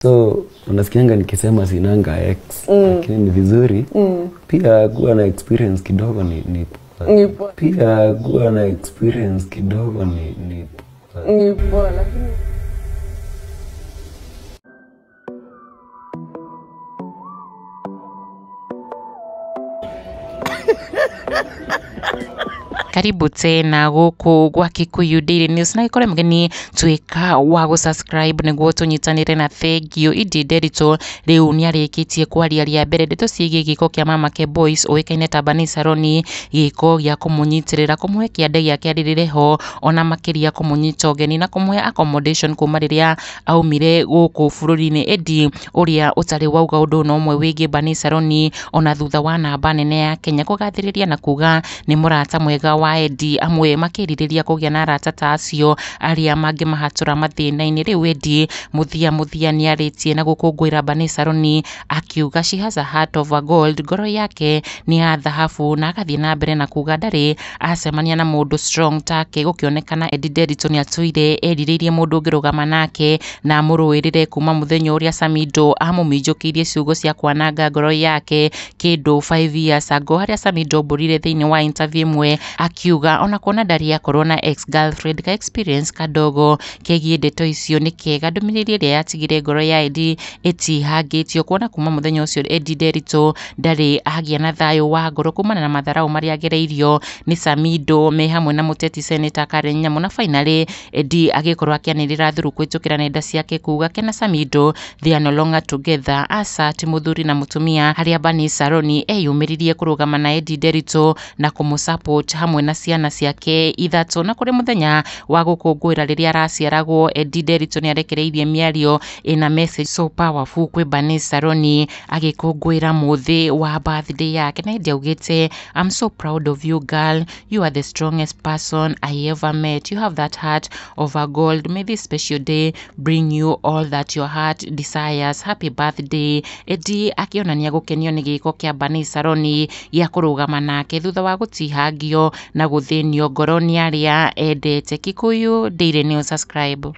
So unasikianga nikisema sinanga ex, lakini ni vizuri pia kuwa na experience kidogo ni poa. Ni poa. Pia kuwa na experience kidogo ni poa. Ni poa lakini Karibu tena guku gwa Kikuyu Daily News na ikore mgeni tuika wa gu subscribe niguo tunyitanire na thank you. Edday Nderitu riu niarikitie kwaria ria mbere ndeto ciĩgiĩ gĩko kĩa Mamake Boys ũĩkaine ta Bernice Saroni, gĩko gĩa kũmũnyitĩrĩra kũmũhe kĩande gĩake arĩrĩre ho ona makĩria kũmũnyita ũgeni na kũmũhe accommodation kuma rĩrĩa aumire gũkũ bũrũri-inĩ. Edday ũrĩa ũtarĩ wauga ũndũ ona ũmwe wĩgiĩ Bernice Saroni ona thutha wa namba nene ya Kenya kũgathĩrĩria na kuga nĩ mũrata mwega wa Edday, amwe makĩrirĩria kũgĩa na arata ta acio arĩa mangĩmahatũra mathĩna-inĩ. Rĩu Edday mũthia mũthia nĩarĩtie na gũkũngũĩra Bernice Saroni akiuga she has a heart of a gold, ngoro yake nĩ ya thahabu, na agathiĩ na mbere na kuga ndarĩ acemania na mũndũ strong take. Gũkĩonekana Edday Nderitu nĩatũire erirĩirie mũndũ ũngĩrũgama nake na amũrũĩrĩre kuma mũthenya ũrĩa Samido amũminjũkĩirie ciugo cia kwananga ngoro yake kĩndũ 5 years ago, harĩa Samido aumbũrire thĩinĩ wa interview ĩmwe akiuga ona kuona ndarĩ akorwo na ex girlfriend ka experience kadogo kegiĩ ndeto icio nĩ kega. Ndũmĩrĩri ĩrĩa yatigire ngoro ya Edday ĩtihangĩtio kuona kuma mũthenya ũcio Edday Nderitu ndarĩ agĩa na thayũ wa ngoro kumana na madharau marĩa agereirio nĩ Samido me hamwe na mũteti Senator Karen Nyamu. Na finally Edday agĩkorwo akĩanĩrĩra through kũhĩtũkĩra nenda ciake kuga ke na Samido they are no longer together, aca ti mũthuri na mũtumia, harĩa Bernice Saroni eyumĩririe kũrũgama na Edday Nderitu na kũmũ-support hamwe na ciana ciake ithatũ. Na kũrĩ mũthenya wa gũkũngũĩra rĩrĩa araciaragwo, Edday Nderitu nĩarekereirie mĩario ĩna message so powerful kwĩ Bernice Saroni agĩkũngũĩra mũthĩ wa birthday yake, na Edday augĩte I'm so proud of you girl, you are the strongest person I ever met, you have that heart of a gold, may this special day bring you all that your heart desires, happy birthday. Edday akĩonania gũkenio nĩ gĩko kĩa Bernice Saroni gĩa kũrũgama nake thutha wa gũtihangio na gũthĩnio ngoro nĩ arĩa endete. Kikuyu Daily News, subscribe.